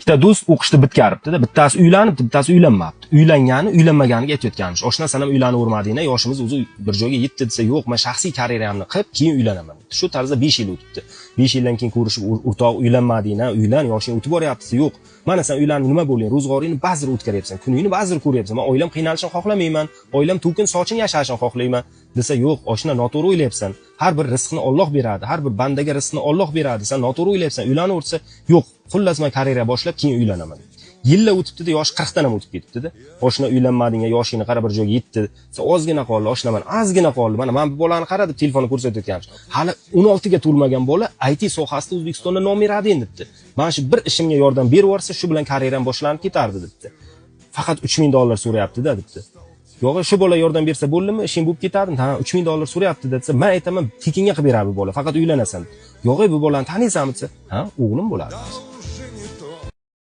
Ikkita do'st o'qishni bitkaribdi-da, bittasi uylanibdi, bittasi uylanmabdi. Uylangani uylanmaganiga aytayotganmish. "Oshna, san ham uylanavermading, yoshimiz o'zi bir joyga yetdi", desa, "Yo'q, men shaxsiy karyeramni qilib, keyin uylanaman", debdi. Shu tarzda 5 yil o'tibdi. 5 yildan keyin ko'rishib, "O'rtoq, uylanmading, uylan, yoshing o'tib boryapti", desa, "Yo'q, mana sen uylanib nima bo'lding? Ro'zg'oringni bazir o'tkaryapsan, kuningni bazir ko'ryapsan. Men oilam qiynalishini xohlamayman, oilam to'kin sochin yashashini xohlayman", desa, "Yo'q, oshna, noto'g'ri o'ylayapsan. Har bir rizqni Olloh beradi, har bir bandaga rizqni Olloh beradi. Sen noto'g'ri o'ylayapsan, uylanaversa, yo'q, xullas, men karyera boshlab, keyin uylanaman". Yillar o'tibdi-da, yoshi 40 dan ham o'tib ketibdi-da. "Oshna, uylanmading, yoshingni qara, bir joyga yetdi", desa, "Ozgina qoldi, oshna, mana ozgina qoldi. Mana bu bolani qara", deb telefonni ko'rsatayotganmish. Hali 16 ga to'lmagan bola IT sohasida O'zbekistonda номер 1 debdi. "Mana shu bir ishimga yordam berib yuborsa, shu bilan karyeram boshlanib ketardi", debdi. "Faqat 3000 dollar so'rayapti-da", debdi. "Yo'q, shu bola yordam bersa bo'ldimi, ishing bo'lib ketadimi? Ha, 3000 dollar so'rayapti", desa, "Men aytaman, tekinga qilib beradi bu bola, faqat uylanasan". "Yo'q, bu bolani taniysanmi?" desa, "Ha, o'g'lim bo'ladi".